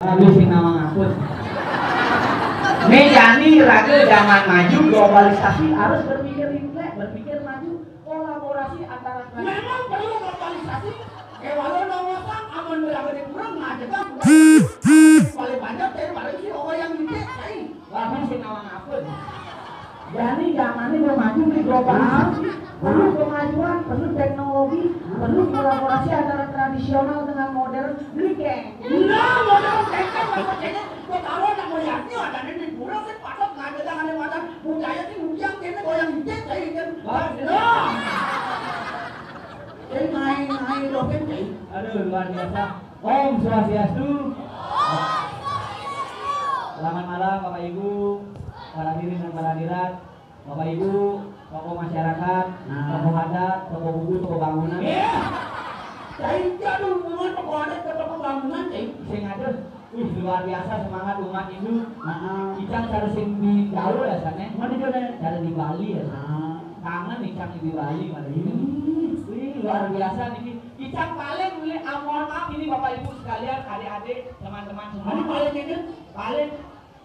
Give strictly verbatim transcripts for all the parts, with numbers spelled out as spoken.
Lalu sing nama ngapus. Nih, jani raga zaman maju, globalisasi, harus berpikir refleks, berpikir maju, kolaborasi antara. Memang perlu globalisasi. Kayak walau nawasan, amun berapa di kurang, ngajegang. Paling banyak dari paling si orang yang gede, lain. Lalu sing nama ngapus. Jani zaman ini mau maju, beli globalisasi, perlu kemajuan, perlu teknologi, perlu kolaborasi antara tradisional dengan modern. Beli, geng. Nah, modern, geng, kan, apa, geng? Kok tahu anak mau lihat nih, ada di pura sih, patok, nggak ada tangan yang makan. Budaya sih, mungkin kayaknya goyang dikit, kayak gitu. Nah. Kayak main-main, loh, kan, kayak. Aduh, luar biasa. Om Swastiastu. Selamat malam, Bapak Ibu, para hadirin dan para hadirat, Bapak Ibu, tokoh masyarakat, nah, tokoh adat, tokoh buku, tokoh bangunan. Iya. Cai, aduh, hubungan tokoh adat ke tokoh bangunan, Cai. Sing ada. Wih, luar biasa semangat umat Hindu. Heeh. Icang cara sing di jauh ya, sana. Mana dia, Nek? Cara di Bali ya, sana. Heeh. Kangen Icang di Bali, mana ini? Hmm. Wih, luar biasa nih. Icang paling, ah, mohon maaf ini Bapak Ibu sekalian, adik-adik, teman-teman semua. Mana paling ini? Paling,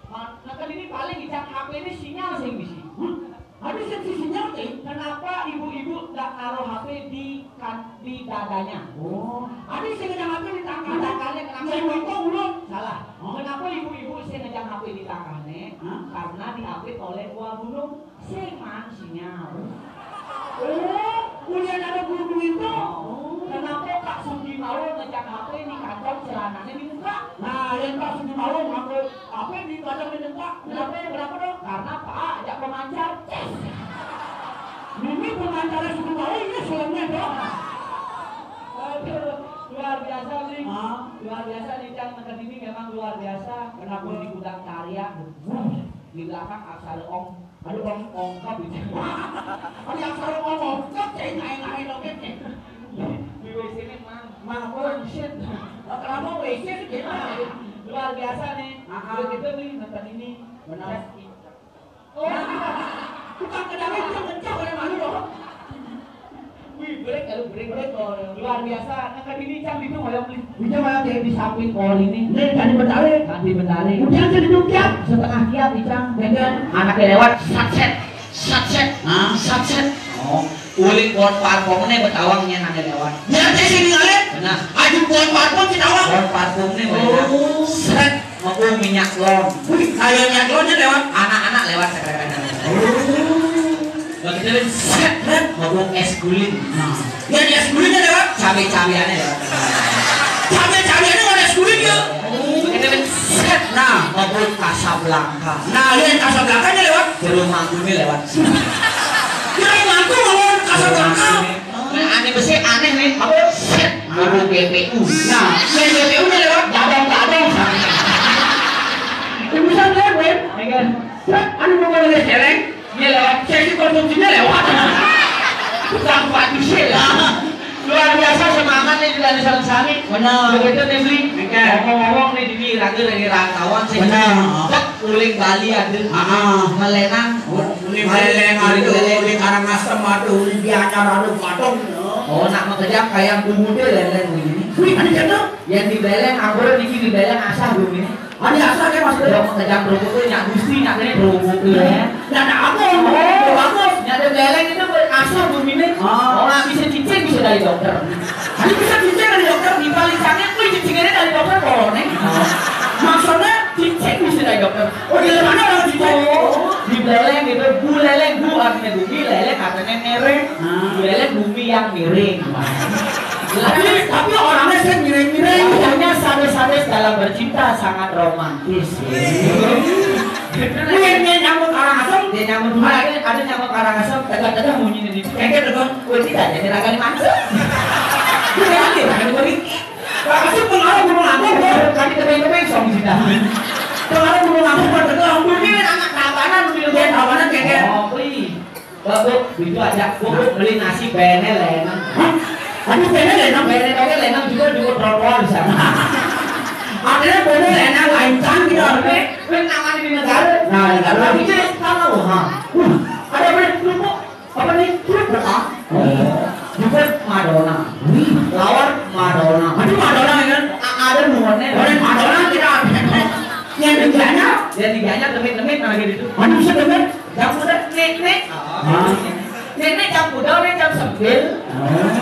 ma-, nah, kan ini paling Icang H P ini sinyal sing bisi. Hah? Ada sing sinyal, Cai? Kenapa ibu-ibu nggak naruh H P di kan-, di dadanya? Oh. Ada sing ngejang H P di tangkal-tangkalnya, kenapa? Yang nonton ulang. Salah. Hah? Kenapa ibu-ibu sing ngejang H P di tangkalnya? Hah? Karena diupdate oleh Gua Gunung. Sing man sinyal. Oh, kuliah ada guru itu. Oh. Kenapa Pak Sugimawon ngejang H P di kantong, celananya dibuka? Nah, yang Pak Sugimawon nganggo H P di kantong, dibuka. Kenapa? Kenapa dong? Karena Pak ajak pemancar. Ces. Ini pemancarnya Sugimawon, ini selengnya dong. Aduh, luar biasa nih. Hah? Luar biasa nih, Cang. Nonton ini memang luar biasa. Kenapa? Di gudang karya. Di belakang asal om. Aduh, om, ongkap itu. Aduh, yang selalu ngomong, kok cai naik-naik dong, Cai. Di W C ini, Mang. Mang, oh, shit. Kenapa W C sih, gimana? Luar biasa nih. Ah, ah. Udah gitu nih, nonton ini. Benar. Tes ini. Oh. Tukang kendaraan itu pecah oleh malu dong. Wih, break, lalu break, break. Luar biasa. Nah, kan ini Cang itu malam nih. Bisa malam kayak di samping pohon ini. Nih, tadi bentale. Tadi bentale. Udah, jadi duduk, ya. Setengah kiap, Icang. Dengan anaknya lewat, satset, satset, ah, satset. Oh, uling pohon parpongnya betawangnya nanya lewat. Nyata sini ngalir. Benar. Aju pohon parpong kita awak. Pohon parpongnya banyak. Oh. Seret, mau minyak lon. Wih, ayo minyak lonnya lewat. Anak-anak lewat sekarang. Oh. Begitu, seret, seret, mau es gulin. Nah. Ya, ya, es gulinnya lewat. Cabe-cabeannya lewat. Cabe-cabeannya ada es gulin, ya? Begitu, seret. Nah, mau Casablanca. Nah, ya, Casablanca-nya lewat. Jero Mangkune lewat. Jero Mangku ngomong Casablanca. Nah, aneh besi, aneh nih. Apa? Seret. Mau G P U. Nah, yang G P U-nya lewat. Dadong-dadong. Urusan lewat, Win. Iya. Seret, anu mau ngomong celeng. Iya lewat, sesi konsumsinya lewat. Tukang padu sih lah. Luar biasa semangat nih dari sami-sami. Benar. Begitu nih, Bli. Oke. Ngomong-ngomong nih, di raga dari rantauan sih. Benar. Bek uling Bali ada. Ah, ah. Melenang. Oh, uling Bali ada, uling Karangasem ada, uling Gianyar ada, Badung. Oh, nak makejang kayak bunguté lélén begini. Wih, ada jatuh. Yang dibeleng, ampun, niki dibeleng asah bunginé. Ada asah kan maksudnya? Yang makejang kerupuk tuh nyak gusti, nyak kene kerupuk tuh ya. Nah, nah, apa? Oh, bagus. Nyak ada beleng itu asah bunginé. Ah. Oh, nggak bisa cicing, bisa dari dokter. Ini bisa cicing dari dokter, di paling sangat, wih, cicingannya dari dokter, koloné. Maksudnya, cicing bisa dari dokter. Oh, di mana orang cicing? Oh, di beleng gitu, bu leleng, bu artinya bumi, leleng artinya miring. Ah. Bu leleng bumi yang miring. Tapi, tapi orangnya sih miring-miring. Wajahnya sadis-sadis, dalam bercinta sangat romantis. Ini yang nyamuk Karangasem. Dia nyamuk dulu, ada, ada nyamuk Karangasem, tegak-tegak bunyinya di kengkek, tegak. Wih, tidak, jadi raga di mana? Dia nanti, raga di mana? Karangasem pengaruh gunung agung, bro. Kami kepeng-kepeng, song, sih, dah. Pengaruh gunung agung, bro, tegak. Bunyi anak Tabanan, bunyi Tabanan, kengkek. Oh, wih. Pak, Bu, itu aja. Bu, Bu, beli nasi bene lenang. Hah? Aduh, bene lenang? Bene oke, lenang juga, juga trotoar di sana. Akhirnya bene lenang, lain kan kita. Oke, kan namanya di negara. Nah, negara. Tapi dia tahu, ha. Uh, ada apa nih? Kerupuk. Apa nih? Kerupuk, ah? Oh. Juga Madonna. Wih. Lawar Madonna. Aduh, Madonna kan? A-, ada nuannya. Boleh Madonna kita. Dianyar. Ya, dianyar demit-demit, nah, gitu. Mana bisa demit? Jam udah, nek, nek. Hah? Nek, nek, jam udah, nek, jam sembil. Hah?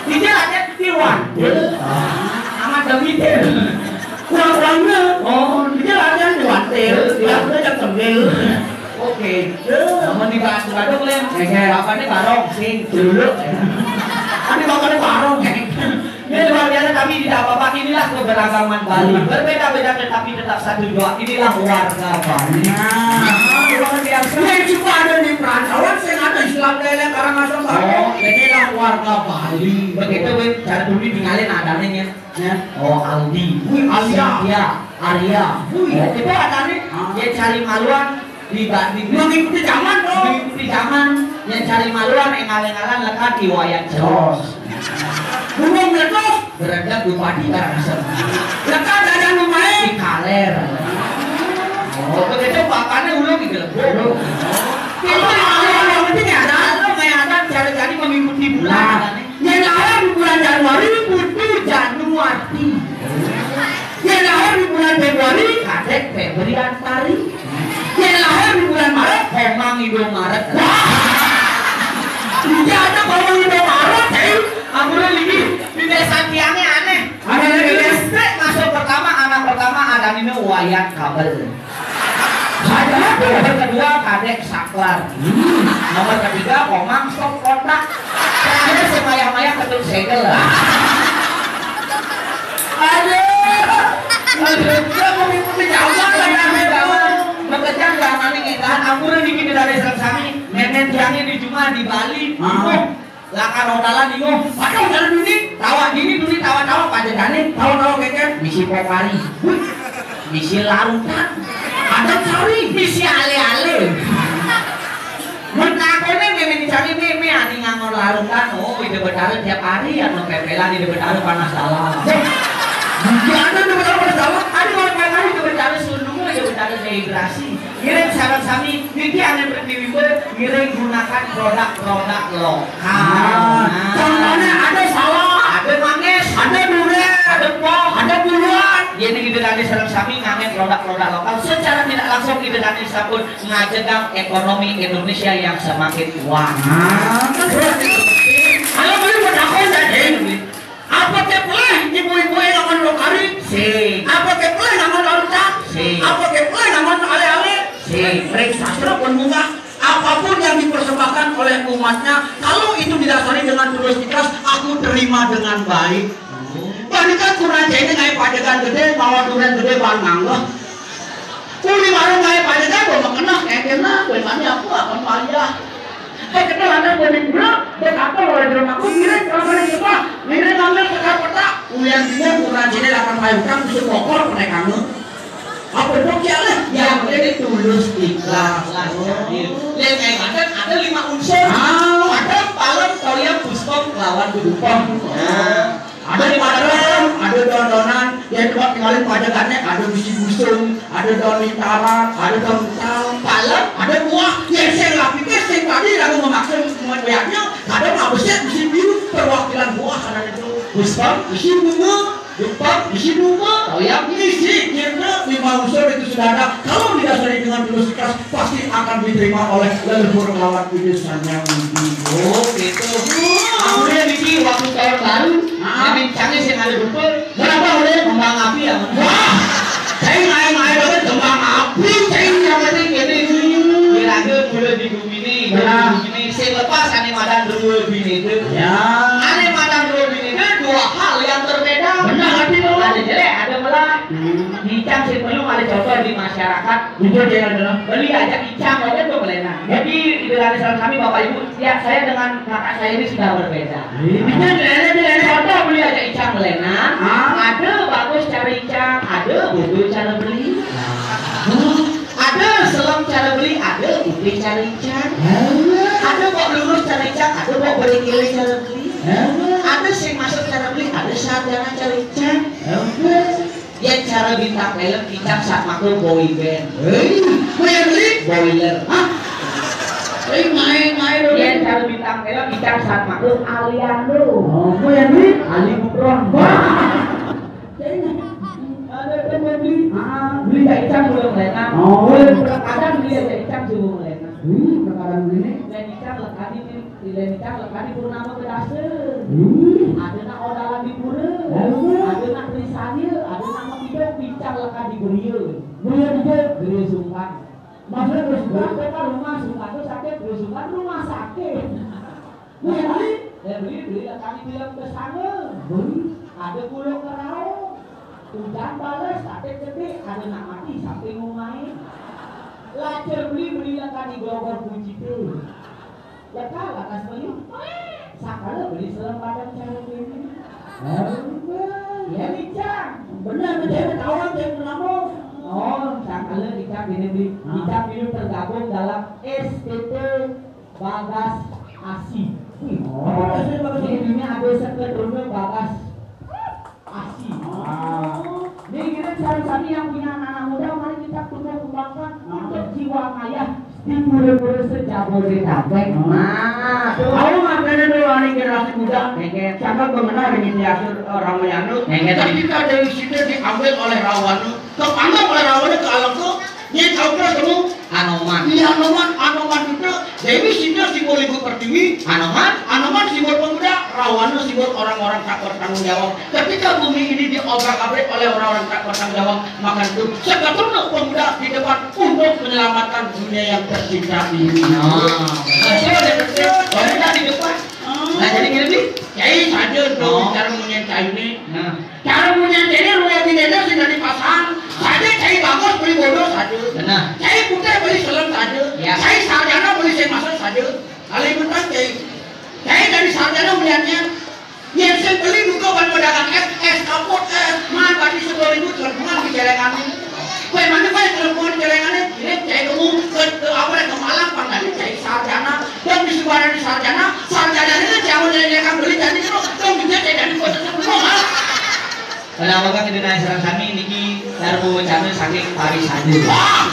Dia ada tiwan. Hah? Amat demitin. Kurang-kurangnya. Oh, dia ada tiwan, tel. Dia udah jam sembil. Oke. Ya. Namun di Bandung, Bandung, Lem. Oke. Apa nih, barong? Sing, dulu. Tapi makannya barong. Ini luar biasa, tapi tidak apa-apa. Inilah keberagaman Bali. Berbeda-beda tetapi tetap satu jua. Inilah warga Bali. Nah, luar biasa. Ini juga ada di perantauan, saya nggak ada Islam lele, Karangasem, Bali. Oh. Inilah warga Bali. Begitu, Win. Cara dulu dikenalin adanya, ya. Ya. Oh, Aldi. Wih, Alia. Satya, Arya. Wih. Oh, itu adanya. Ah. Dia cari maluan di Ba-, di, mengikuti zaman, bro. Mengikuti zaman. Yang cari maluan, engal-engalan, lekat di wayang ceros. Burung meletus. Beredar bupati Karangasem. Lekat dagang lumayan. Di kaler. Oh, begitu bapaknya udah gitu. Udah. Itu yang paling penting ya, ada. Kalau kayak ada cari-cari mengikuti bulan. Nah, katanya. Yang lahir di bulan Januari, Putu Januarti. Yang lahir di bulan Februari, Kadek Febriantari. Yang lahir di bulan Maret, Komang Indomaret. Wah! Iya, ada Komang Indomaret, eh. Ampun, ini di desa tiangnya aneh. Aneh, aneh, aneh. Listrik masuk pertama, anak pertama ada Nino Wayan Kabel. Nomor kedua, Kadek Saklar. Hmm. Nomor ketiga, Komang Sok Kotak. Terakhir, semayah-mayah ketuk segel. Aduh. Aduh, dia mengikuti zaman lah, ya, zaman. Mengejang zaman ini, kan? Ampun, ini kita dari Serengsami. Nenek tiangnya di Juma di Bali. Ah. Lakar odalan, iyo. Padahal odalan duni, tawa dini duni, tawa-tawa, pajagane, tawa-tawa, keker. Misi Pokari. Wih. Misi Larutan. Ada Sari. Misi Ale-ale. Mun takone meme dicari meme, ani ngangon Larutan. Oh, Ida Betara tiap hari, anu, pepelan Ida Betara panas dalam. Iya, ada Ida Betara panas dalam. Ada orang lain Ida Betara sundung, Ida Betara dehidrasi. Ngiring sareng sami, niki aneh berdiwimbo, ngiring gunakan produk-produk lokal. Nah, nah, contohnya ada salak, ada manis, ada durian, ada pol, ada buluan. Yen niki sareng sami ngangen produk-produk lokal, secara tidak langsung kita nanti sampun ngajegang ekonomi Indonesia yang semakin kuat. Nah, terus itu penting. Kalau beli mau takon, ya, eh, Apa ké pelih ibu-ibu é ngangon lokari? Sing. Apa ké pelih ngangon larutan? Sing. Apa ké pelih ngangon alé-alé? Sing. Ring sastra pun munggah, apapun yang dipersembahkan oleh umatnya, kalau itu didasari dengan tulus ikhlas, aku terima dengan baik. Oh. Bahkan kurang ini ngaé pajegan gedé, mawa duren gedé, bang manggah. Uli warung ngaé pajegan, gua mah kenah, kékéna, gua mah apa, apa payah. Hai, kita lanang boleh gula, betapa orang jeruk aku, mirip, kalau boleh gula, mirip ngambil peta-peta. Ulian bingung, kurang sini, lapan payung, kan, musuh kokor, kena kamu. Apa itu, ya, lah? Yang penting tulus, ikhlas. Ikhlas, yakin. Lihat, kayak macam ada lima unsur. Ah. Ada palem, toyam, puspem, lawan gedupem. Nah. Ada padem, ada daun-daunan, ya coba tinggalin pajegannya, ada bisi busung, ada daun lintara, ada daun taun, palem, ada buah, ya sing lah pikir sing tadi lalu memaksa membuatnya, ada mah besar bisi biru, perwakilan buah karena itu. Puspem, bisi bunga, dupa, bisi bunga, toyam, isi, kira lima unsur itu sudah ada. Kalau didasari dengan tulus ikhlas, pasti akan diterima oleh leluhur lawan ide sanya mimpi. Oh, gitu. Aku lihat niki waktu tahun baru, ah, yang kencangnya sih ada dupa. Kenapa udah? Kembang api ya, Mas? Wah, saya main-main banget kembang api, saya yang penting ini. Kira-kira mulai di bumi ini, nah, di bumi ini, saya lepas aneh madan dua bini itu. Ya. Aneh madan dua bini itu dua hal yang berbeda. Benar, tapi lo. Ada jelek, ada melah. Hmm. Icang sih perlu ada contoh di masyarakat. Jujur ya, ada. Beli aja icang aja tuh, Melena. Jadi, di dalam saran kami, Bapak Ibu, ya, saya dengan kakak saya ini sudah berbeda. Iya. Contoh, beli aja icang, Melena. Ah. Ada bagus cara icang, ada bodoh cara beli. Ah. Ada selem cara beli, ada putih cara icang. Ah. Ada kok lurus cara icang, ada kok berikil cara beli. Ah. Ada sing masuk cara beli, ada sarjana cara icang. Ah. Yén cara bintang film, icang sak makhluk boy band. Héi, mau yang beli? Boiler. Hah? Héi, main, main, main. Yén cara bintang film, icang sak makhluk Aliando. Oh, mau yang beli? Ali Gufron. Wah. Ada teman Ah, beli cai cang udah melena. Oh. Udah perkadan beli aja cang subuh melena. Hmm, perkadan beli nih. Lain cang lekani, lain cang lekani purnama kedasa. Hmm. Ada nak odalan di pura. Oh. Ada nak risanya, ada nak mengidong pincang lekani geria. Geria juga. Geria sungkan. Maksudnya geria sungkan? Bukan rumah sungkan tuh sakit, geria sungkan rumah sakit. Beli, beli. Eh, beli, beli lah kami bilang ke sana. Beli. Ada pulau kerau. Hujan balas, tapi gede, ada nak mati sampai ngumai. Lajar beli, beli lah kami gogor kunci tuh. Ya kalah kas beli. Sakala beli selem padang cara ini. Oh. Ya licang. Benar, benar, tahu yang pertama. Oh, sakala licang ini beli. Licang ini tergabung dalam S T T Bagas Asi. Oh, Bagas Asi. Di dunia ada sekedunya Bagas Asi. Ah. Ini kita cari-cari yang punya anak-anak muda, mari kita tumbuh kembangkan untuk jiwa maya di pura-pura sejabodetabek. Nah, tahu makanya dulu anak generasi muda. Nengke. Siapa mengenal dengan Yasir, eh, Ramayana? Nengke. Ketika dari situ diambil oleh Rawana, kepanggang oleh Rawana ke alam tuh, dia tahu ketemu Anoman. Iya, Anoman, Anoman itu Dewi Sita simbol ibu pertiwi, Anoman, Anoman simbol pemuda, Rawana simbol orang-orang tak bertanggung jawab. Ketika bumi ini diobrak-abrik oleh orang-orang tak bertanggung jawab, maka itu sekelompok pemuda di depan untuk menyelamatkan dunia yang tercinta ini. Nah, betul, betul. Pemuda di depan. Nah, jadi gini nih, cai saja tuh, oh, cara punya cai ini. Nah. Cara punya cai ini, ruwet ini aja sudah dipasang. Saja cai bagus beli bodoh saja. Benar. Cai putih beli selem saja. Ya. Cai sarjana beli sing masuk saja. Kalimantan cai. Cai dari sarjana melihatnya. Yang saya beli juga ban pedagang es, es kapot, es, man, bagi sepuluh ribu telepon di celengan ini. Kue mana kue telepon di celengan ini? Ini cai kamu ke, ke apa, ke Malang, pangkatnya cai sarjana. Dan di sebuah di sarjana, sarjana ini jangan jadi yang beli jadi itu, dong bisa cai dari kota sebelum, ha? Kenapa kan kita naik serang kami niki darbo wacana saking parisan. Wah!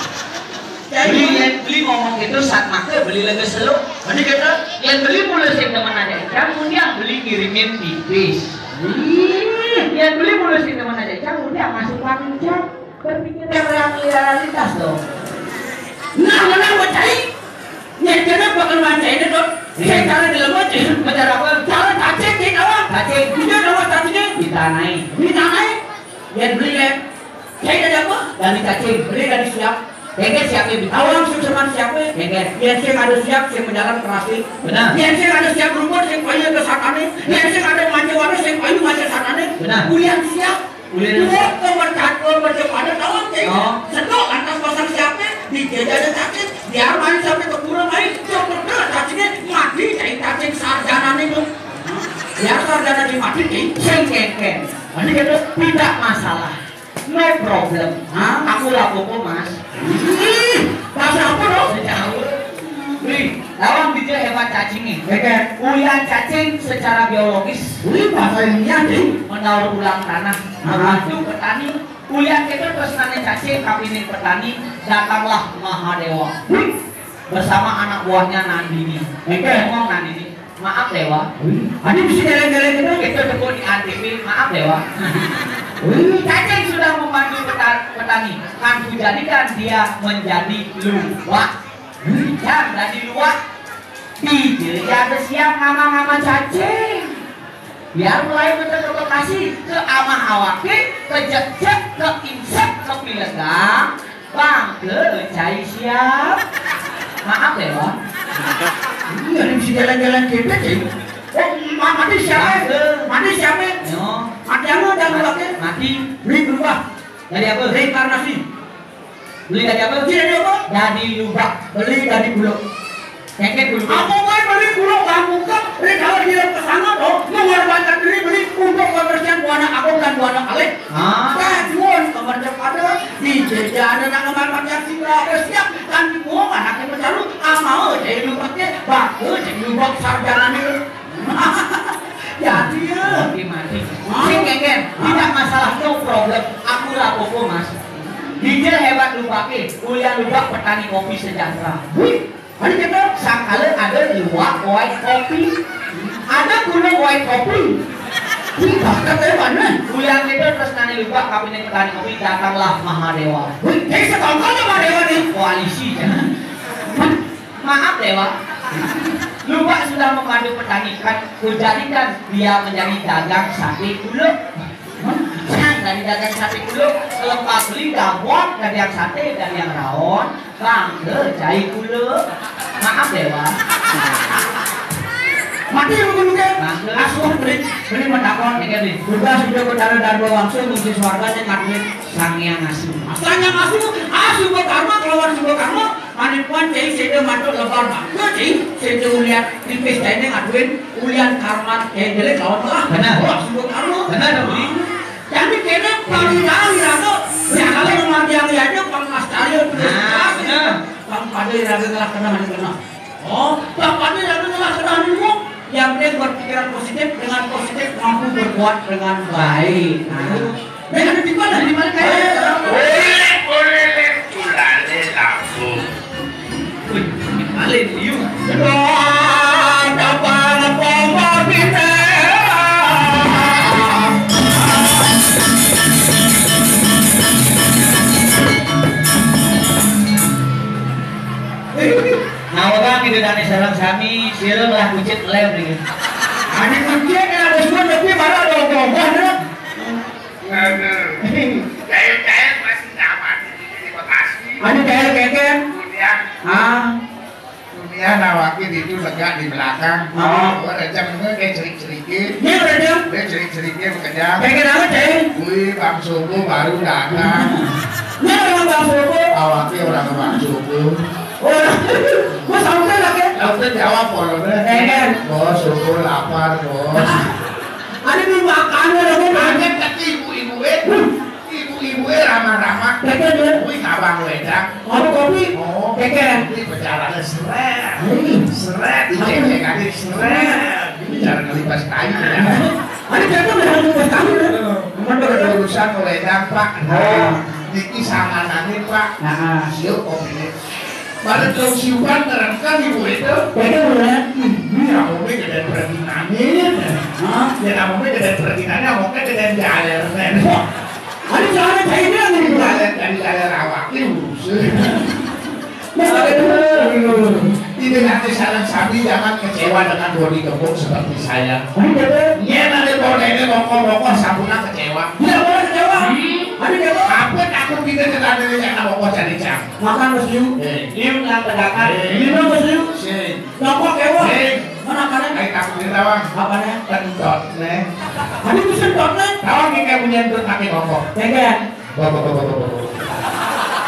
Beli, yén beli ngomong gitu, saat maké beli lagi seluk. Mending kita, yén beli mulai sing temen aja, cang undang beli ngirimin pipis. Hmm, yén beli mulai sing temen aja, cang undang masuk pakai cang. Berpikir yang real-, realitas dong. Nah, menang buat cai. Nyai kena bakal mancai deh, Dok. Saya cara dilema, cara apa? Cara cacing di bawah. Cacing. Dia bawah cacingnya. Ditanai. Ditanai. Yén beli ya. Saya dari apa? Dari cacing. Beli dari siap. Kengkes siap ya. Awang sukseman siap ya. Kengkes. Yén sing ada siap, sing menjalan terasi. Benar. Yén sing ada siap rumput, sing payu ke satane. Yén sing ada manja waras, sing payu manja satane. Benar. Uyan siap. Uyan. Dua kemercak, kemercak pada kawan, Keng. Oh. Sedok lantas pasang siapnya, di jajanan cacing, biar main sampai ke pura main, coba cacingnya mati, cacing, cacing sarjana nih, Dok. Biar sarjana dimati, Keng. Sing kengkeng. Mandi gitu, tidak masalah. No problem. Hah? Aku lapopo, Mas. Ih, bahasa apa, Dok? Jauh. Wih, lawan bijak hebat cacing nih. Hebat. Uyan cacing secara biologis. Wih, bahasa ilmiah, Ding. Mendaur ulang tanah. Hah? Membantu petani. Uyan kita tersenane cacing, kapining petani, datanglah Mahadewa. Wih. Bersama anak buahnya Nandini. Hebat. Ngomong Nandini, "Maaf, Dewa." Wih. Adi bisa jalan-jalan gitu. Kita tunggu di A N T V, "Maaf, Dewa." Wih. Cacing sudah membantu peta-, petani. Kan kujadikan dia menjadi luwak. Hujan dari luar. Bida ya ada siang ngama-ngama cacing. Biar mulai betul ke Bekasi, ke amah awake, ke jek-jek, ke insek, ke pilegang, bangke cai siap. Maaf ya, Bang. Ini ada bisa jalan-jalan kita, Cing. Oh, ma-, mati siapa? Bangke. Mati siapa? Yo. Mati anu dan awake. Mati. Beli berubah. Dari apa? Reinkarnasi. Beli dari apa? Beli dari apa? Dari lubak. Beli dari buluk. Kengkeng buluk. Apa bae beli buluk kampung kan? Beli kalau dia ke sana, oh, mengorbankan diri beli untuk kebersihan buana agung dan buana alih. Ah. Kajuan kemercek ada, di jajanan yang kemarin pakai sila ada siap, kan di gua anaknya bertaruh, amal jadi lubaknya, bagus jadi lubak sarjana nih. Ya, dia. Oke, mati. Hah? Sing kengkeng, tidak masalah, no problem. Aku lapopo, Mas. Dijel hebat lubake, kuliah lubak petani kopi sejahtera. Wih, ada kita sangkala ada luwak white kopi. Ada gunung white kopi. Wih, bakat ya, Pak, nih. Ulian itu terus nani lupa kabinet petani kopi, datanglah Mahadewa. Wih, jadi setongkol ya Mahadewa nih. Koalisi ya. Maaf Dewa, lupa sudah membantu petani kan, kujadikan dia menjadi dagang sate kuluk. Sang dari dagang sate kuluk, lepas beli gabon dari yang sate dan yang raon, bangke cai kuluk. Maaf Dewa. Mati lu dulu kan? Bangke. Asuh beri beri mentakon. Ini nih. Tugas sudah berdarah darbo langsung mesti suaranya ngaduin Sang Yang Asuh. Sang Yang Asuh, asuh berkarma, kelawan sudah karma. Ane puan cai sida matuk lebar bangke cai, sida ulian tipis cai ne ngaduin ulian karma cai jelek lawan lah. Benar. Wah, sungguh karma. Benar, Bang. Jadi kene paling jauh iraga, ya kalau memang dia aja Bang Mas Cahyo terus. Nah, benar. Bang pada iraga ngelah kena, ane kena. Oh, Bang pada iraga ngelah kena, ane kena. Yang penting berpikiran positif, dengan positif mampu berbuat dengan baik. Nah, Nek, ada di mana? Di mana kayak? Oleh, oleh, leh, ulale, lampung. Wih, balik, yuk. Wah, kapan pompa kita? Nah, orang kita dari sareng sami, sira lah kucit lem nih. Ada kucit, ada semua, tapi marah ada ogoh-ogoh, ada. Aduh. Cair-cair masih nyaman di, di Bekasi. Ada cair keken. Dunia. Ah. Dunia nawakin itu lega di belakang. Oh. Gua rejang itu kayak cerik-cerikin. Iya, rejang. Dia cerik-cerikin bekerja. Keken apa, cair? Wih, Bang Sobo baru datang. Iya, orang Bang Sobo. Awaknya orang Bang Sobo. Oh, gua sampai lah, Ken. Sampai jawab, kalau deh. Keken. Bos, Sobo lapar, bos. Ada di makan, ada di makan. Kaget kata ibu-ibu, eh. Ibu-ibu, eh, ramah-ramah. Keken, ya. Wih, abang wedang. Apa kopi? Oh, keken. Ini bicaranya seret. Hmm. Seret, dicek-cek aja, seret. Ini cara ngelipas kayu, ya. Ada keken, ada ngelipas kayu, ya. Cuman kalau ada urusan wedang, Pak. Oh. Niki sanganane, Pak. Nah. Siup kopi. Pada tahu siupan terangkan ibu itu. Beda, bener. Ini namanya gede perginane. Hah? Ya namanya gede perginane, namanya gede jaler, men. Wah, ada jaler kayak ini, nih. Jaler, dari jaler awak ini urus. Mas, ada dulu. Ini nanti saran sami jangan kecewa dengan bodi gemuk seperti saya. Ini beda. Iya, nanti bodi ini bokok-bokok, sampuna kecewa. Tidak boleh kecewa. Hmm. Ada kecewa. Apa takut kita dengan ini, karena bokok jadi cang. Makan mesti. Eh. Liu nang tegakan. Eh. Minum mesti. Sing. Rokok kewa. Sing. Mana kanan? Ayo takut kita, Bang. Apanya? Kentut, nih. Ada mesin kentut, nih. Tahu nih kayak punya kentut pakai rokok. Pegang. Bapak, bapak, bapak, bapak.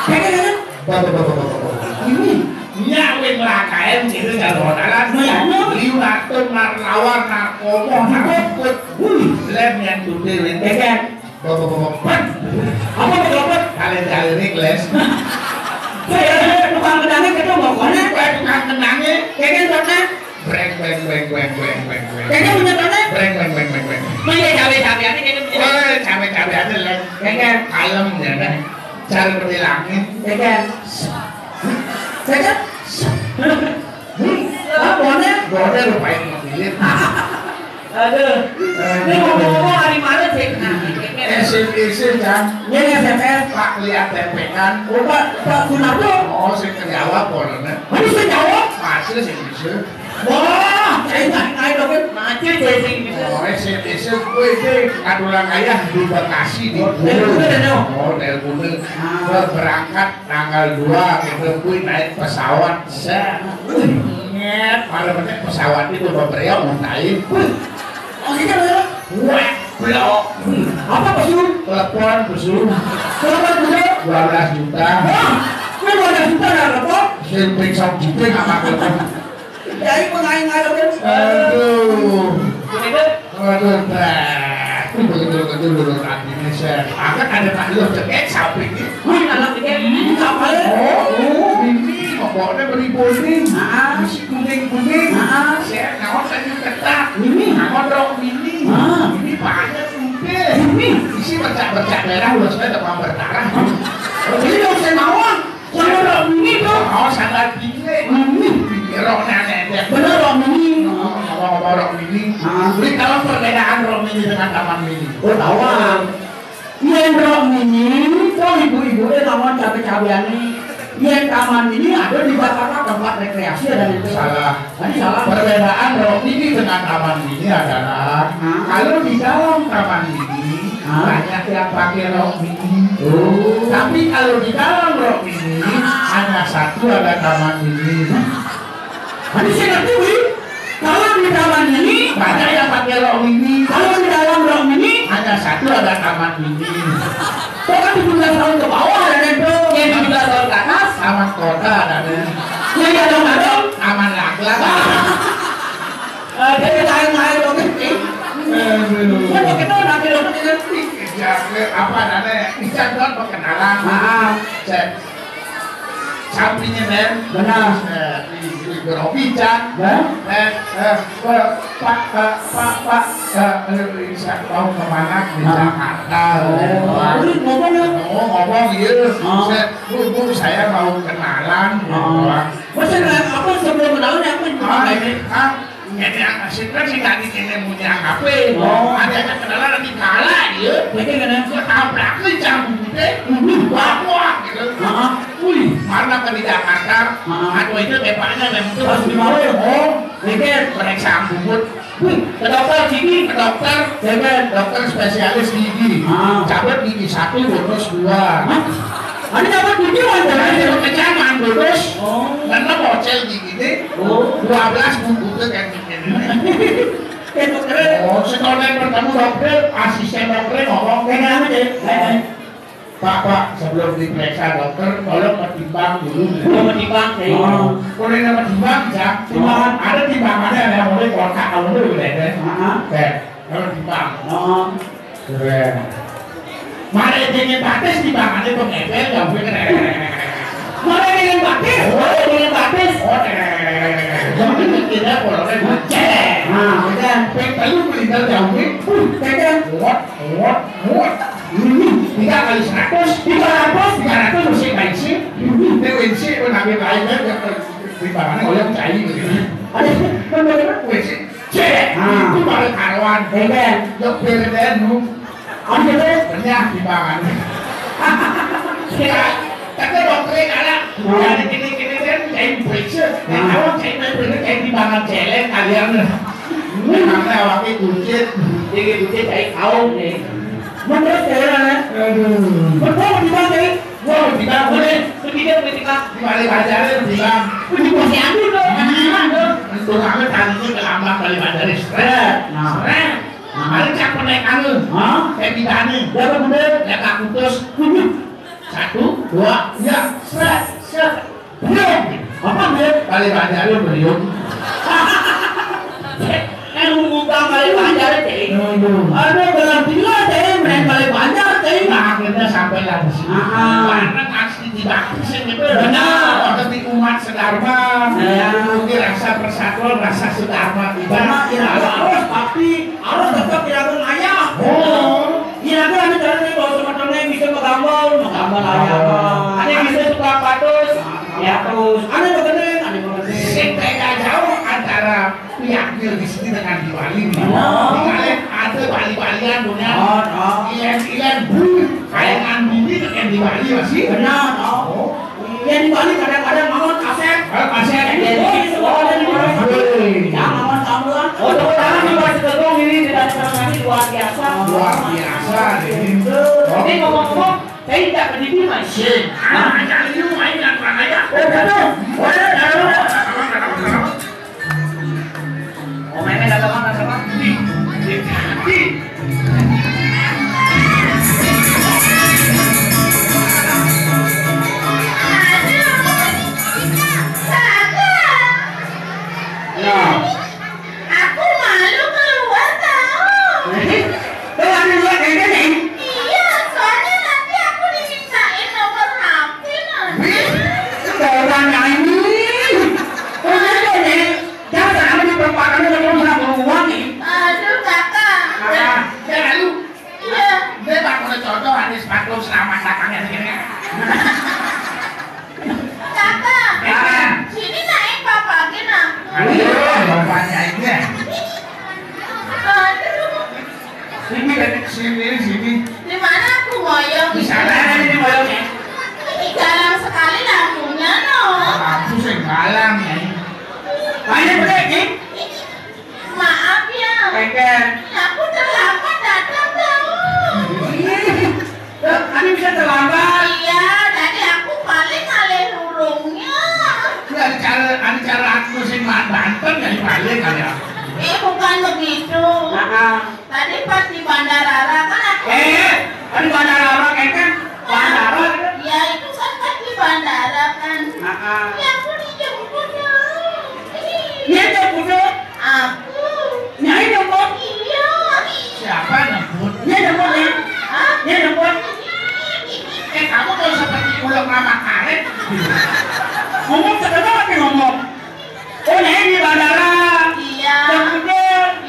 Pegang, pegang. Bapak, bapak, bapak, bapak. Ini. Nyak wit melakain kita jalur dalan. Nah, ya, no. Liu natun, narlawan, narkomo, narkot. Wih. Lem yang gede, wit. Pegang. Bapak-bapak. Apa bapak? Kalian-kalian ini kelas. Saya ada tukang kenangnya, kita mau kemana? Kayak tukang kenangnya. Kayak kan kota. Breng, breng, breng, breng, breng, breng, breng. Kayak kan punya kota? Breng, breng, breng, breng, breng. Mana cabe-cabe aja kayak gitu. Wah, cabe-cabe aja, Leng. Kayak kan. Kalem, ya, kan? Cara berhilangnya. Kayak kan. Kayak kan. Hmm. Ah, boleh. Boleh, lupain mobilnya. Aduh. Ini ngomong-ngomong hari malam sih. Nah, ini kan. S M S, Cang. Ini S M S. Pak lihat tempekan. Oh, Pak, Pak Sunarto. Oh, saya kejawab, boleh. Ini saya jawab. Masih sih bisa. Wah, saya nggak naik dong. Mati saya sih bisa. Oh, S M S, gue itu kadulang ayah di Bekasi, di Oh, Gunung. Dari Gunung, ya, no? Oh, dari Gunung. Ah. Gue berangkat tanggal dua, kita gue naik pesawat. Set. Nyet, pada pakai pesawat itu beberapa mau naik. Wih, oh, gitu, ya? Wah, blok. Apa, Pak Su? Telepon, Pak Su. Telepon, Pak Su? Dua belas juta. Wah, ini dua belas juta dah, telepon? Sing pingsan juga nggak pakai telepon. Jadi pengain ngarepin. Aduh. Aduh, Pak. Betul, betul, betul, nanti ini saya. Akan ada tahlil cekek samping ini. Wih, anak ini, ini apa ya? Oh, ini pokoknya beri boning. Ah. Isi kuning-kuning. Ah. Saya naon tadi ketat. Ini. Naon rok mini. Ah. Ini banyak udah. Ini. Isi bercak-bercak merah, udah saya demam berdarah. Oh, jadi nggak usah mawon. Sama rok mini tuh. Oh, sama tinggi. Ini. Rok nenek. Bener rok mini. Oh, ngomong-ngomong rok mini. Nah, jadi kalau perbedaan rok mini dengan taman mini. Oh, tahu, ah. Yen rok mini, to ibu-ibu, eh, lawan cabe-cabeane. Yen taman mini ada di Jakarta tempat rekreasi dan itu. Salah. Tadi salah. Perbedaan rok mini dengan taman mini adalah, hah? Kalau di dalam taman mini, hah? Banyak yang pakai rok mini. Oh. Tapi kalau di dalam rok mini, hanya satu ada taman mini. Tadi saya ngerti, Wi. Kalau di taman mini, banyak yang pakai rok mini. Kalau di dalam rok mini, hanya satu ada taman mini. Kok kan tujuh belas tahun ke bawah ada itu? Yang tujuh belas tahun ke atas, taman kota ada. Yang dalam-dalam, taman laklak. Eh, jadi lain-lain loh, gitu. Aduh. Kan pakai tuh, nanti lo pakai ngerti. Ya, apa namanya? Ican kan perkenalan. Ah, ah. Cek. Sampingnya, men. Benar. Eh, di, di Robi, Cang. Ya? Eh, eh, eh, Pak, eh, Pak, Pak, eh, eh, saya mau kemana? Di, ah, Jakarta. Oh, gitu doang. Terus ngomong ya? Oh, ngomong, iya. Ah. Saya, "Bu, Bu, saya mau kenalan," gitu doang. Ah. Masa nggak, apa, sebelum kenalan, apa yang, ah, dipakai? Ah, ini yang asik kan sih, tadi kene punya H P. Oh. Ada aja kenalan lagi kalah, ya. Jadi kena. Gua tabrak nih, cabut deh. Wah, wah, gitu. Heeh. Wih, mana ke di Jakarta? Heeh. Atau itu tepaknya memang tuh harus dibawa ya, oh. Ini kan periksa bubut. Wih, ke dokter gigi, ke dokter. Ya kan? Dokter spesialis gigi. Ah. Cabut gigi satu, bonus dua. Hah? Ada cabut gigi, Wan? Nah, itu kecaman, bonus. Oh. Karena bocel gigi ini. Oh. Dua belas bubutnya kan gigi ini. Itu keren. Oh, sekolah pertama dokter, asisten dokter ngomong. Kayak apa, Dek? Kayak apa? "Pak, Pak, sebelum diperiksa dokter, tolong ketimbang dulu." Oh, ketimbang, ya. Oh, boleh nama timbang, Cak? Timbang. Ada timbangannya, ada, boleh kotak, kalau boleh, boleh, deh. Heeh. Oke, kalau timbang. Heeh. Keren. Mari dingin batis, timbangannya pengepel, ya, gue keren. Mari dingin batis, mari dingin batis. Oh, keren. Jadi, tidak boleh, cek. Nah, udah. Peng telu meninggal, ya, gue. Uh, cek, kan? What? Muat, muat. Ini tiga kali seratus. Tiga ratus. Tiga ratus mesti kaisi. Ini W C pun ambil lain kan, ya, di mana orang cai gitu. Ada, kan, bener, kan? W C. Cek. Ah. Itu baru karuan. Iya. Jok beren, nu. Ada, kan? Banyak di mana. Kita, kita dokter ada. Hmm. Jadi kini-kini kan kayak periksa. Nah, hmm, awak kayak periksa, kayak di mana celeng kalian. Memangnya awaknya kucit. Jadi kucit kayak kau nih. Menurut saya, aduh. Betul, betul, Bang, ya? Wah, kita boleh. Begitu, begitu, Bang. Di balik ajaran, bilang. Di posyandu dong, anak-anak dong. Itu kami tadinya ke lambang balik ajaran. Seret. Nah. Seret. Nah. Paling cak penek anu. Hah? Kayak gimana? Berapa, Bunda? Ya, tak putus. Satu, dua, ya, seret, seret. Beliung. Apa, Beliung? Balik Banjar, Beliung. Eh, ngutang balik Banjar, Cing. Aduh. Aduh, belah bila, Cing. Main balik Banjar, Cing. Nah, akhirnya sampailah di sini. Ah, ah. Karena asli di Bakti sih, gitu. Benar. Tapi umat sedharma. Iya. Mungkin rasa persatuan, rasa sedharma kita. Benar, iya. Harus, tapi harus tetap dilakukan ayah. Oh. Iya, kan ada cara nih, kalau sama temen bisa megambol, megambol ayah. Ada yang bisa suka patus, ya terus. Ada begening, ada begening. Sing beda jauh antara Piagil di sini dengan di Bali nih. Oh. Di Bali ada Bali-Balian punya. Oh, oh. Ilen-ilen, bu, kayak ngandini dengan di Bali masih. Benar, oh. Oh. Iya, di Bali kadang-kadang mawon kasep. Eh, kasep. Iya, iya. Oh, iya, iya. Woi. Ya, mawon tambulan. Oh, tepuk tangan nih buat si Gembong ini, tidak terasa ini luar biasa. Luar biasa, ini. Ini ngomong-ngomong, saya tidak mendidik, Mas. Sip. Ah, jangan lu main dengan orang aja. Oh, betul. Oh, iya, iya, iya. Oh, mainnya kata mana, sama? Di, di, di. Nah. Aku malu keluar, tahu. Tuh, ada dua kayaknya nih. Iya, soalnya nanti aku dimintain nomor H Tadi pas di bandara kan aku. Eh, kan bandara, kan bandara. Ya itu kan pas di bandara kan. Heeh. Ya aku dijemput dong. Dia jemput lu? Aku. Nyai jemput? Iya. Siapa jemput? Dia jemput ya? Hah? Dia jemput? Eh, kamu mau seperti ular mama karet? Ngomong sebentar tapi ngomong. Oh, Nyai di bandara. Iya. Jemput lu?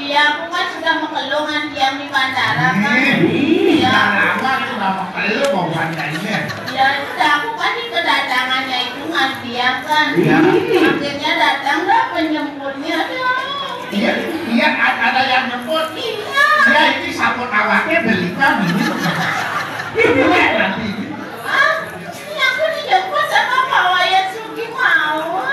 Iya, aku kan sudah makelongan tiang di bandara kan. Iya. Sudah lama itu nggak makelong mau bandanya. Ya sudah, aku kan di kedatangannya itu ngantiang kan. Iya. Akhirnya datang dah penjemputnya tuh. Iya, iya, a- ada yang jemput. Iya. Iya, ini sabun awaknya belikan ini. Iya, nanti. Hah? Ini aku dijemput sama Pak Wayan Sugimawa.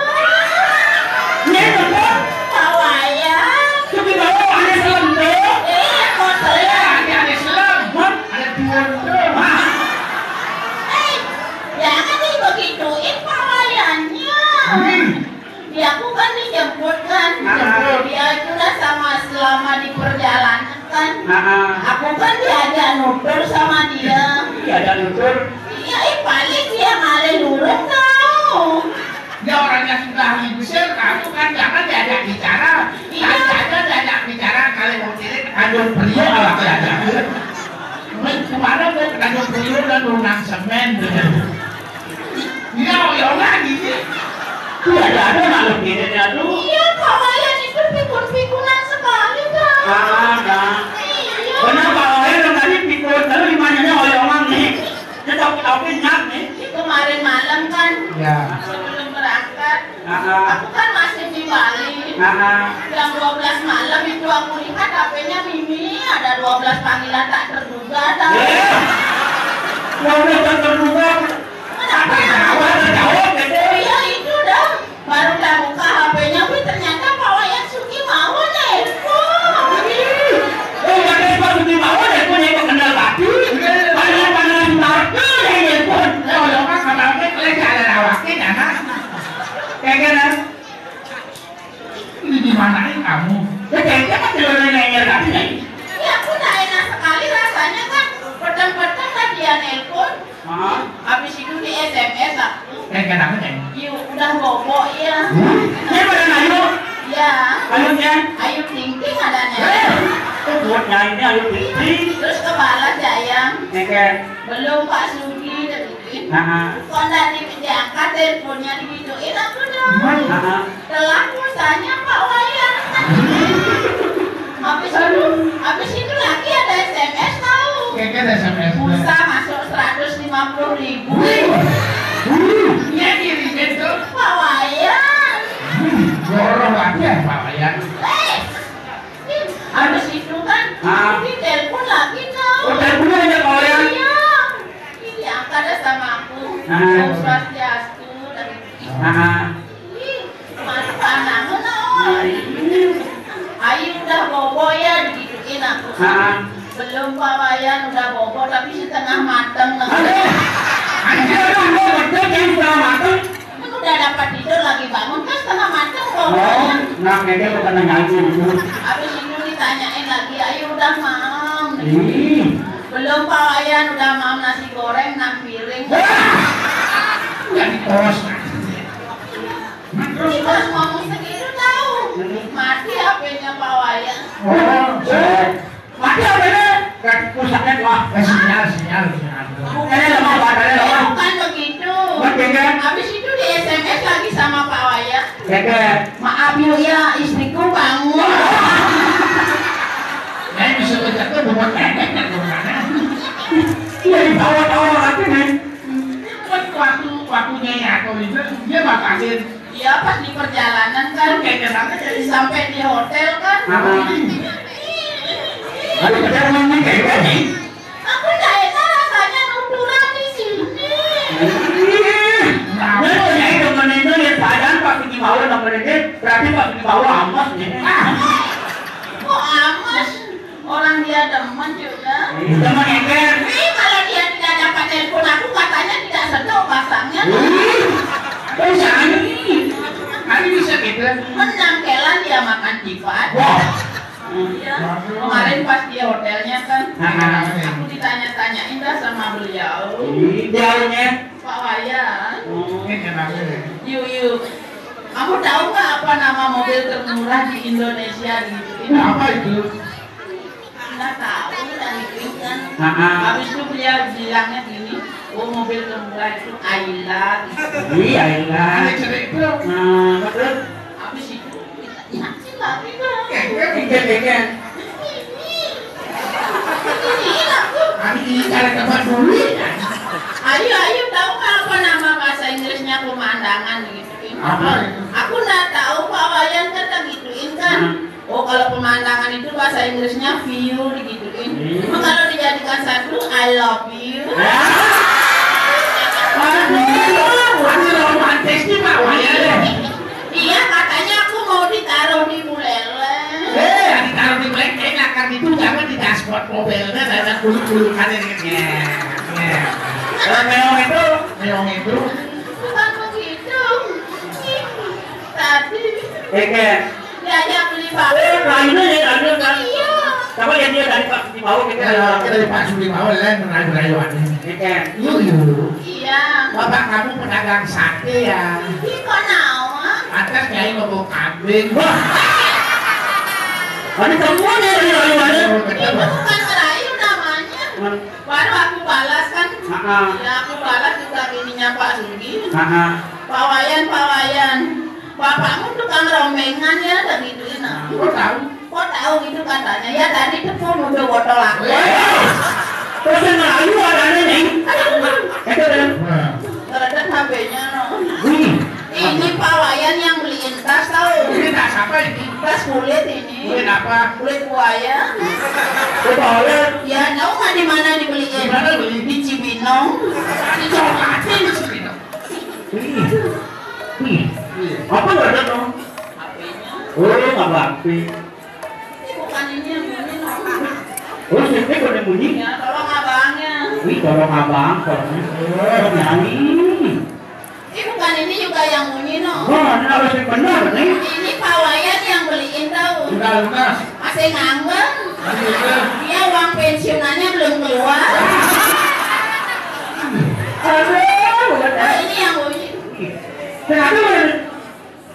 Ini jemput? Pak Wayan. Sugimawa, ada selem tuh. Iya, kok selem? Iya, ada selem. Hah? Ada tuan tuh. Hah? Eh, jangan nih begituin Pak Wayannya. Hmm. Dia aku kan dijemput kan. Ah. Dia itu udah sama selama di perjalanan kan. Ah. Aku kan diajak nutur sama dia. Diajak nutur. Iya, eh, paling dia ngalih lurung tahu. Dia orangnya sudah lingsir, kamu kan jangan diajak bicara. Iya. Tadi aja diajak bicara, kalau mau tirit, aduh, beliau awak diajak. Wih, kemarin mau aduh, beliau dan lunang semen. Iya, oyongan gitu. Tidak ada makhluk ini, aduh. Iya, Pak Wayan itu pikun-pikunan sekali, Kak. Ah, nah. Iya. Benar, Pak Wayan yang tadi pikun, lalu di mananya oyongan nih? Dia tapi-tapi nyak nih. Kemarin malam kan, ya, sebelum berangkat, ah, ah, aku kan masih di Bali. Ah, ah. Jam dua belas malam itu aku lihat H P-nya Mimi, ada dua belas panggilan tak terduga, tahu. Eh, dua belas tak terduga. Kenapa? Jawab, jawab, gitu. Iya, itu dah. Baru dah buka H P-nya, wih, ternyata Pak Wayan Sugimawa nelpon. Oh, jadi Pak Sugimawa nelpon yang kenal tadi. Padahal, padahal si Marco yang nelpon. Ya, Allah, Pak, kalau aku kelihatan ada awaknya, jangan. Kayak gini. Ini dimanain kamu? Ya, kayaknya kan jalan nanya tadi, ya. Iya, aku udah enak sekali rasanya, kan. Petang-petang lah dia nelpon. Hah? Habis itu di S M S aku. Eh, kenapa, Ceng? Yuk, udah bobo ya. Hmm? Dia pada ayu? Ya. Ayu, Ceng? Ayu Ting Ting adanya. Eh, itu buat nyanyi Ayu Ting Ting. Terus kebalas ya, Yang? Neken. Belum, Pak Sugi, dan gituin. Nah. Kok nggak di- diangkat teleponnya, digituin aku dong. Nah. Telah pulsanya Pak Wayan. Habis itu, habis itu lagi ada S M S tahu. Kayaknya ada S M S. Pulsa masuk seratus lima puluh ribu. Wih. Wih. Dia dirinya tuh Pak Wayan. Wih, jorok lagi ya Pak Wayan. Eh, habis itu kan, ah, ditelepon lagi tahu. Oh, teleponnya hanya Pak Wayan? Iya. Iya, angkat dah sama aku. Ah. Om Swastiastu, dari Ah. Ih, mana-mana, no. Ayu udah bobo ya, digituin aku. Ah. Belum, Pak Wayan, udah bobo tapi setengah mateng, no. Aduh. Anjir, aduh, bobo, betul, yang setengah mateng. Kan udah dapat tidur, lagi bangun kan setengah mateng, bobo. Oh, nah, kayaknya aku pernah ngaji itu. Habis itu ditanyain lagi, Ayu udah, Mam? Ih. Belum, Pak Wayan, udah, Mam, nasi goreng enam piring. Wah, jadi kos. Terus pas ngomong segitu tahu, mati H P-nya Pak Wayan. Oh, eh, mati H P-nya? Kan pusatnya, wah, eh, sinyal, sinyal, sinyal. Bukan, bukan begitu. Bukan, kan? Habis itu di S M S lagi sama Pak Wayan. Kagak. Maaf yuk ya, istriku bangun. Nah, bisa baca tuh bukan nenek, bukan nenek. Iya, dibawa-bawa lagi, Neng. Kan waktu, waktunya ya, atau itu, dia batalin. Iya, pas di perjalanan kan. Kayak kenapa jadi sampai di hotel kan. Nah. Aduh, kita ngomongnya kayak gini. Aku nggak enak rasanya nuturan di sini. Ih, nah, kalau nyai demen itu lihat badan Pak Sugi Mawar demen itu, berarti Pak Sugi Mawar amas nih. Kok amas? Orang dia demen juga. Demen itu. Nih, kalau dia tidak dapat telepon aku, katanya tidak sedok pasangnya. Ih, kok bisa nih? Hari bisa gitu. Menang kelan dia makan cipat. Wah. Iya. Kemarin pas di hotelnya kan, aku ditanya-tanyain dah sama beliau. Ih, jauhnya. Pak Wayan. Oh. Yuk, yuk. Kamu tahu nggak apa nama mobil termurah di Indonesia gitu? Apa itu? Nggak tahu, tadi itu kan. Habis itu beliau bilangnya gini, oh, mobil termurah itu Ayla. Iya, Ayla. Nah, betul. Habis itu kita, ya, sih, tapi, Bang. Iya, iya. Ini, ini aku. Ayo, ayo, tahu nggak apa nama bahasa Inggrisnya pemandangan gitu? Apa itu? Aku nggak tahu, Pak Wayan kan gituin kan. Oh, kalau pemandangan itu bahasa Inggrisnya view digituin. Cuma kalau dijadikan satu, I love you. Aduh, aduh, romantis nih, Pak Wayan. Iya, katanya aku mau ditaruh di Buleleng. Eh, ditaruh di Buleleng, kayak nggak akan itu, jangan di dashboard mobilnya, ada kulit-kulitannya gitu. Iya, iya. Kalau meong itu, meong itu. Bukan begitu. Tadi. Oke. Diajak beli bakso. Eh, lainnya ya, lainnya kan. Iya. Coba ya dia dari Pak Sudi Bau, kita. Ya, kita dari Pak Sudi Bau, lain merayu-rayu aja. Oke. Yuk, yuk. Iya. Bapak kamu pedagang sate ya? Ih, kok naon? Atas nyai mau kambing. Wah. Ada temuan ya, rayu-rayu aja. Oh, betul. Itu bukan merayu namanya. Baru aku balas kan. Ya, aku balas juga ininya Pak Sudi. Pak Wayan, Pak Wayan. Bapakmu tukang rombengan ya, tak gitu, nah. Kok tahu? Kok tahu gitu katanya? Ya, tadi tepung udah botol aku. Eh, terus yang lalu adanya nih. Itu kan. Ngeredet H P-nya, no. Ini Pak Wayan yang beliin tas, tahu? Ini tas apa ini? Tas kulit ini. Kulit apa? Kulit buaya. Kulit buaya. Ya, tahu nggak di mana dibeliin? Di mana beli? Di Cibinong. Dicokatin di Cibinong. Ih. Ih. Apa nggak ada, no? H P-nya. Oh, nggak ada H P. Ini bukan ini yang bunyi, no. Oh, sini bukan yang bunyi? Ya, tolong abangnya. Wih, tolong abang, tolong. Oh, nyanyi. Ini bukan ini juga yang bunyi, no. Wah, ini harus yang benar, nih. Ini Pak Wayan yang beliin, tahu. Sudah lunas. Masih nganggur. Masih nganggur. Iya, uang pensiunannya belum keluar. Aduh, bener. Oh, ini yang bunyi. Kenapa, bener?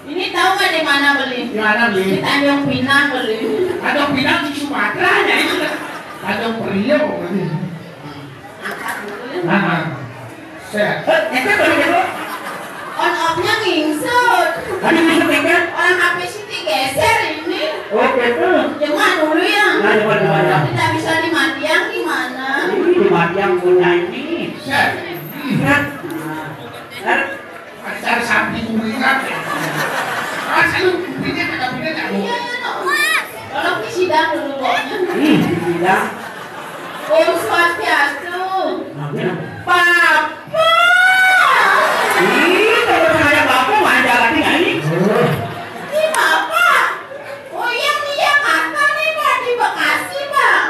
Ini tahu nggak di mana beli? Di mana beli? Di Tanjung Pinang beli. Tanjung Pinang di Sumatera, ya, itu. Tanjung Priok beli. Angkat dulu ya. Nah, nah. Set. Eh, itu beli dulu. On off-nya ngingsut. Tadi ngingsut ya, kan? Orang H P Siti geser ini. Oh, gitu. Jengah dulu ya. Nah, coba, coba, ya. Tidak bisa dimatikan gimana? Ini dimatikan punya ini. Set. Nah. Nah. Ada cara samping kuningan. Ah, selalu kupingnya kagak bener, ya, Bu? Iya, iya, no. Tolong disidang dulu, Bu. Ih, disidang. Om Swastiastu. Amin. Papa. Ih, kalau saya bapak, wajar lagi, nggak ini? Ini Bapak. Oh iya, nih, Jakarta nih, Pak, di Bekasi, Pak.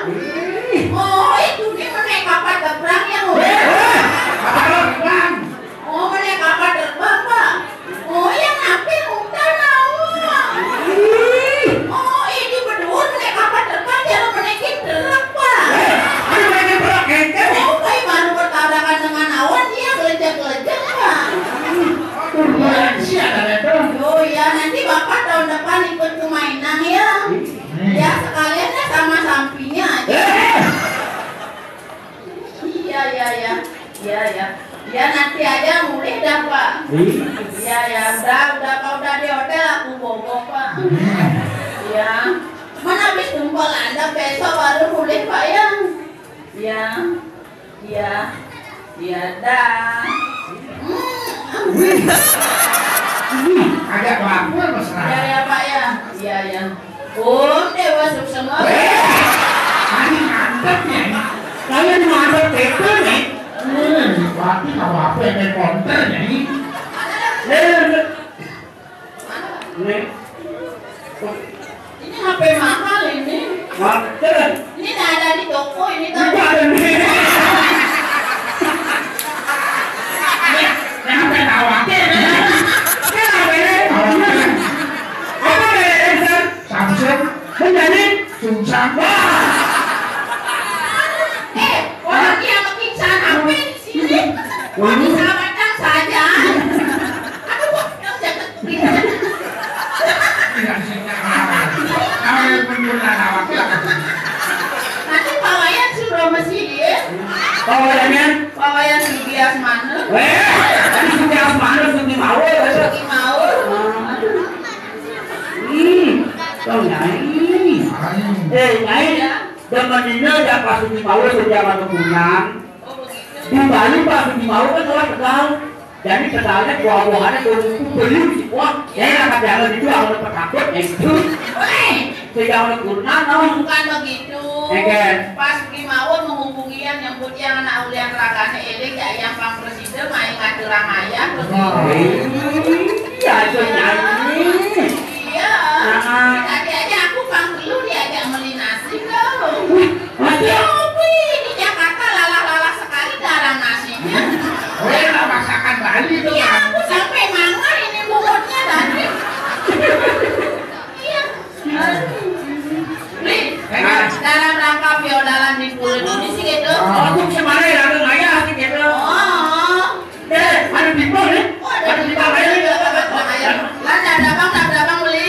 Ih. Oh, itu dia menaik kapal terbang ya, Bu? Eh, eh, kapal terbang. Oh, menaik kapal terbang, Pak. Oh, yang nampil muda naon? Ih. Oh, ini berdua menaik kapal terbang, jangan menaikin truk, Pak. Eh, ada menaikin truk, ngecek. Oh, Pak, baru bertabrakan dengan awan, dia gelejek-gelejek, Pak. Turbulensi ada itu. Oh iya, nanti Bapak tahun depan ikut ke Mainang ya. Ya, sekalian ya sama sampinya aja. Eh. Iya, iya, iya. Iya, iya. Ya, nanti aja mulih dah, Pak. Iya. Iya, ya, udah, udah, Pak, udah di hotel aku bobo, Pak. Iya. Mana habis kumpul Anda besok baru mulih, Pak, ya? Iya. Iya. Iya, dah. Hmm. Wih. Wih, agak baper, Mas. Ya, ya, Pak, ya. Iya, ya. Om Dewa Suksema. Eh, tadi mantap ya. Kalian mantap betul nih. Eh, berarti kalau apa yang main konter ya ini? Eh, nih. Ini H P mahal ini. Mahal. Ini nggak ada di toko ini, tahu? Nggak ada nih. Nih, yang sampai tahu apa ini? Ini apa ini? Apa ini? Samsung. Samsung. Bener nih. Lain, demen dina jak Pak Sugimawon sejak anu kunang. Di Bali Pak Sugimawon kan orang Tegal. Jadi kesannya buah-buahannya kudu beli si kuah. Ya, ya, kan jangan itu yang udah takut ya itu. Sejak anu kunang, no. Bukan begitu. Enggak. Pak Sugimawon menghubungi yang nyebut yang anak ulian ragane eling, ya, yang pang presiden main ngaturang ayah. Iya, itu nyanyi. Iya. Ah. Tadi aja aku pang perlu diajak beli nasi, loh. Wih, nasi? Iya, Wi, di Jakarta lalah-lalah sekali jarang nasinya. Oh, ya, masakan Bali itu. Iya, aku sampai mangga ini mulutnya tadi. Iya. Nih, dalam rangka piodalan di pulau Indonesia gitu. Aku kemana ya, aku ngayah gitu. Oh. Eh, ada pipa nih. Oh, ada pipa, ayo, ayo, ayo, ayo. Lah, ada abang, ada abang beli.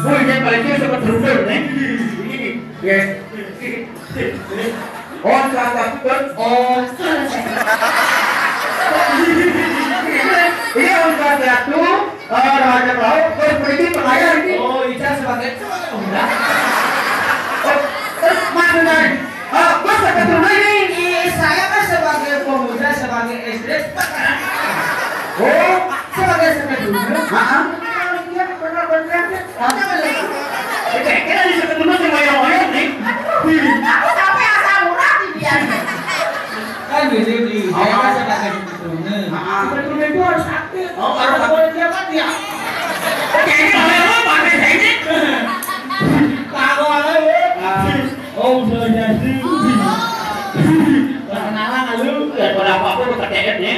Oh, ini paling dia sama terundang nih. Ini, ya. Oh, salah satu kan? Oh, salah satu. Iya, salah satu. Eh, Raja Perahu, terus berarti pengayah ini. Oh, Ica sebagai, sebagai pemuda. Oh, terus maksudnya, eh, gua sebagai pemuda ini. Iya, saya kan sebagai pemuda, sebagai S D. Oh, sebagai sepenuhnya. Heeh. Iya, benar-benar. Apa lagi? Kita di sepenuhnya yang ngoyong-ngoyong nih. Aku sampai asam urat di dia. Kan gitu, Di. Saya kan sebagai sepenuhnya. Heeh. Sepenuhnya itu harus aktif. Oh, harus aktif. Kalau dia kan dia. Kayaknya orang apa pakai ini? Tahu aja, ya. Ah. Oh, udah jadi. Perkenalan lu. Ya, pada apa-apa lu pakai ini.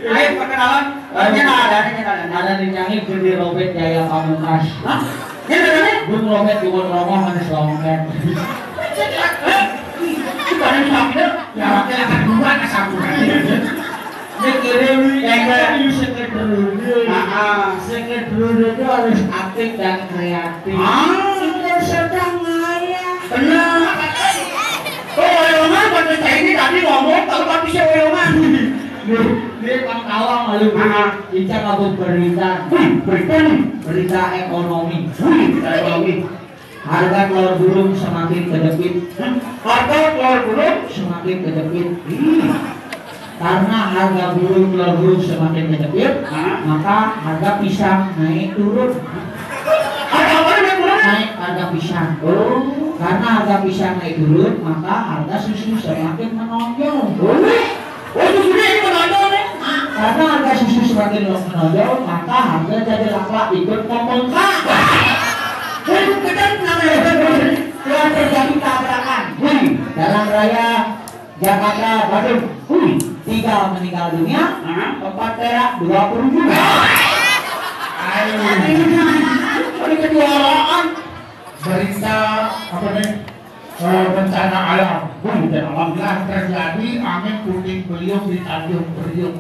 Ayo, perkenalan. Ini ada, ini ada. Ada di nyangit gede Robert Jaya Pamungkas. Hah? Ini ada nih? Gue Robert, gue Romo, mana selongket. Ini pada di sana, ya, pakai akan dua, asam urat. Ini keren, ini kan di secretary. Ah, ah. Secretary itu harus aktif dan kreatif. Ah. Sudah sedang ngayah. Benar. Oh, Royongan, pada saya ini tadi ngomong, kalau tapi saya Royongan. Nih, nih, Bang Tawang, lalu. Ah. Ica kabur berita. Wih, berita nih. Berita ekonomi. Wih, berita ekonomi. Harga telur burung semakin kejepit. Hmm? Harga telur burung semakin kejepit. Hmm. Karena harga burung, telur burung semakin kejepit, hah? Maka harga pisang naik turun. Harga apa naik turun? Naik harga pisang. Oh. Karena harga pisang naik turun, maka harga susu semakin menonjol. Oh. Oh, susunya ini menonjol nih. Karena harga susu semakin menonjol, maka harga cabai laklak ikut membengkak. Wih, kenceng namanya. Telah terjadi tabrakan. Wih, jalan raya Jakarta Bandung. Wih, tiga meninggal dunia, hah? Empat perak, dua perunggu. Ayo. Ada kejuaraan. Berita apa nih? Eh, bencana alam. Wih, bencana alam. Telah terjadi angin puting beliung di Tanjung Priok.